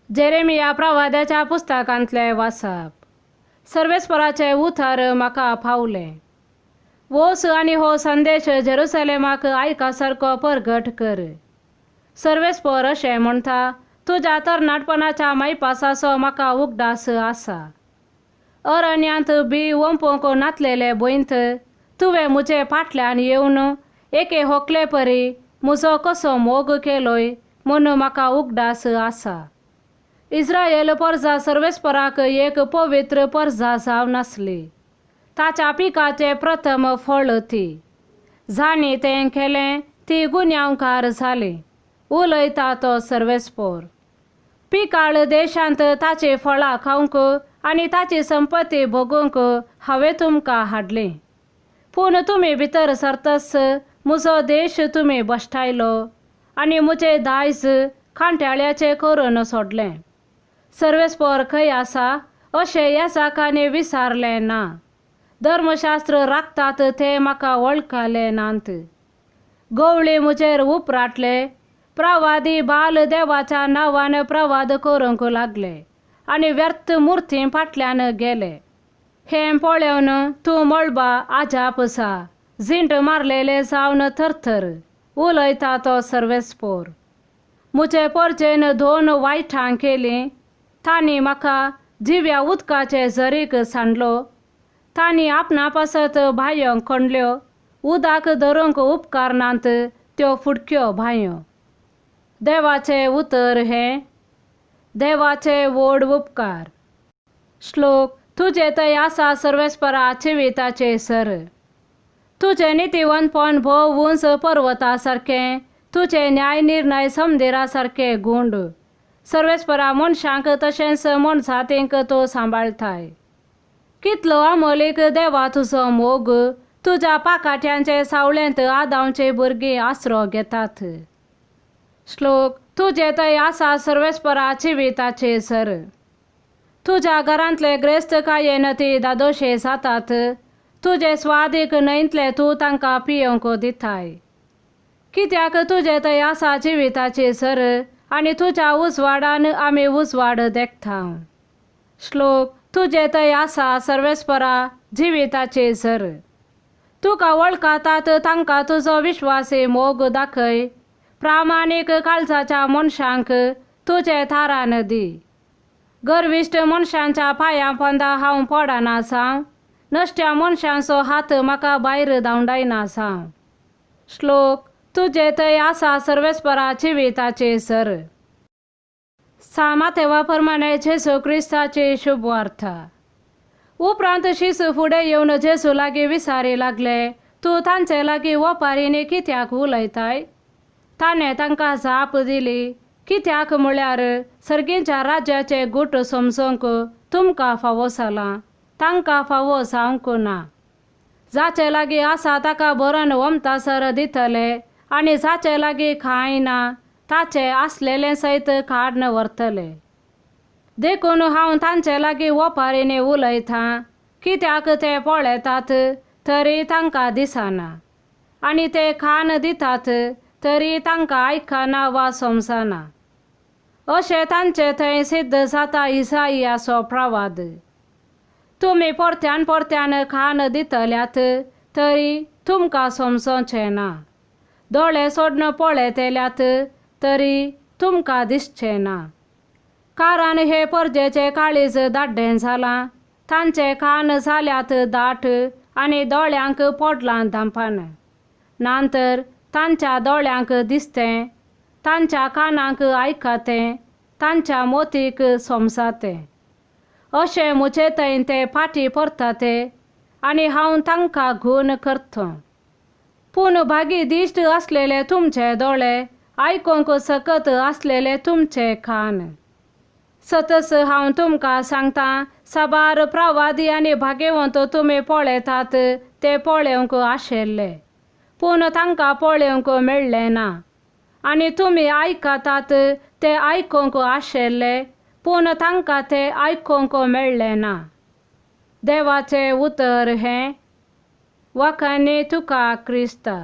Jeremiah प्रवाद्याच्या पुस्तकांतलें वाचप. सर्वेस्पराचें उतर म्हाका पावलें. वोस आनी हो संदेश जेरुसलेमाक आयका सारको परगट कर. सर्वेस्पर अशें म्हणटा, तुज्या तरणाटपणाच्या मायपासाचो म्हाका उगडास आसा. अरण्यांत बी ओंपूंक नातलेले भंयत तुवें म्हजे फाटल्यान येवन एके होकले परी म्हजो कसो मोग केलोय म्हूण म्हाका उगडास आसा. इस्रायल परजा सर्वेस्पराक एक पवित्र परजा जावन आसली. ताच्या पिकाचें प्रथम फळ ती. जांणी तें केलें ती गुन्यांवकार जाली, उलयता तो सर्वेस्पोर. पिकाळ देशांत ताचीं फळां खावंक आनी ताची संपत्ती भोगूंक हांवें तुमकां हाडली. पूण तुमी भितर सरतच म्हजो देश तुमी भश्टायलो आनी म्हजें दायज कांट्याळ्याचें करून सोडलें. सर्वेस्पोर खंय आसा अशें याजाकांनी विचारलें ना. धर्मशास्त्र राखतात ते म्हाका वळखले नात. गवळी म्हजेर उपराटले. प्रवादी बाल देवाच्या नांवान प्रवाद करूंक लागले आनी व्यर्थ मुर्ती फाटल्यान गेले. हें पळोवन तूं मळबा आजाप जा, झिंट मारलेले जावन थरथर, उलयता तो सर्वेस्पोर. म्हजे परजेन दोन वायटां केलीं. तांणी म्हाका जिव्या उदकाचे झरीक सांडलो. तांणी आपणा पासत भांयो खणल्यो, उदक धरूंक उपकारनात त्यो फुटक्यो भांयो. देवाचें उतर हें. देवाचे व्हड उपकार. श्लोक. तुजे थंय आसा सर्वेस्परा जिविताचें सर. तुजें नितीवंतपण भोव उंच पर्वता सारकें, तुजे न्याय निर्णय समदिरा सारके गूंड. सर्वेस्परा मनशांक तशेंच मनजातींक तूं सांबाळटाय. कितलो अमोलीक देवा तुजो मोग. तुज्या पाकाट्यांचे सावळेंत आदांवची भुरगीं आसरो घेतात. श्लोक. तुजे थंय आसा सर्वेस्परा जिविताचें सर. तुज्या घरांतले ग्रेस्तकायेन ती दादोशे जातात. तुजे स्वादीक न्हंयतले तूं तांकां पियोवंक दिताय. कित्याक तुजे थंय आसा जिविताचें सर आनी तुज्या उजवाडान आमी उजवाड देखता. श्लोक. तुजे थंय आसा सर्वेस्परा जिविताचें सर. तुका वळखतात तांकां तुजो विश्वासी मोग दाखय. प्रामाणीक काळजाच्या मनशांक तुजें थारान दी. गर्विश्ट मनशांच्या पांयां पोंदा हांव पडना जावं, नश्ट्या मनशांचो हात म्हाका भायर धांवडायना जावं. श्लोक. तुजे थंय आसा सर्वेस्परा जिविताचें सर. सामातेवा प्रमाणे जेजू क्रिस्ताची शुभवार्ता. उपरांत शिशू फुडें येवन जेजू लागीं विचारी लागले, तूं तांचे लागीं ओपारींनी कित्याक उलयताय? ताणें तांकां जाप दिली, कित्याक म्हळ्यार सर्गीच्या राज्याचें गूट समजूंक तुमकां फावो जालां, तांकां फावो जावंक ना. जाचे लागीं आसा ताका भरून ओमतासर दितले आनी जाचे लागीं कांय ना ताचें आसलेलें सयत काडून व्हरतले. देखून हांव तांचे लागीं ओपारींनी उलयतां, कित्याक ते पळयतात तरी तांकां दिसना आनी ते कान दितात तरी तांकां आयकना वा समजना. अशें तांचे थंय सिद्ध जाता इसाइयाचो प्रवाद. तुमी परत्यान परत्यान कान दितल्यात तरी तुमकां समजोचें ना. दोळे सोडून पळयतल्यात तरी तुमकां दिसचें ना. कारण हे परजेचें काळीज दाड्डें जालां, तांचे कान जाल्यात दाट आनी दोळ्यांक पडलां धांपान. नातर तांच्या दोळ्यांक दिसतें, तांच्या कानांक आयकतें, तांच्या मोतीक समजतें. अशें म्हजे थंय ते फाटीं परतते आनी हांव तांकां गूण करतां. पूण भागी दिश्ट आसलेले तुमचे दोळे, आयकूंक सकत आसलेले तुमचे कान. सतच हांव तुमकां सांगतां, साबार प्रवादी आनी भाग्यवंत तुमी पळयतात ते पळोवंक आशिल्ले, पूण तांकां पळोवंक मेळ्ळें ना. आनी तुमी आयकतात ते आयकूंक आशिल्ले, पूण तांकां ते आयकूंक मेळ्ळें ना. देवाचें उतर हें. वखानी तुका क्रिस्ता.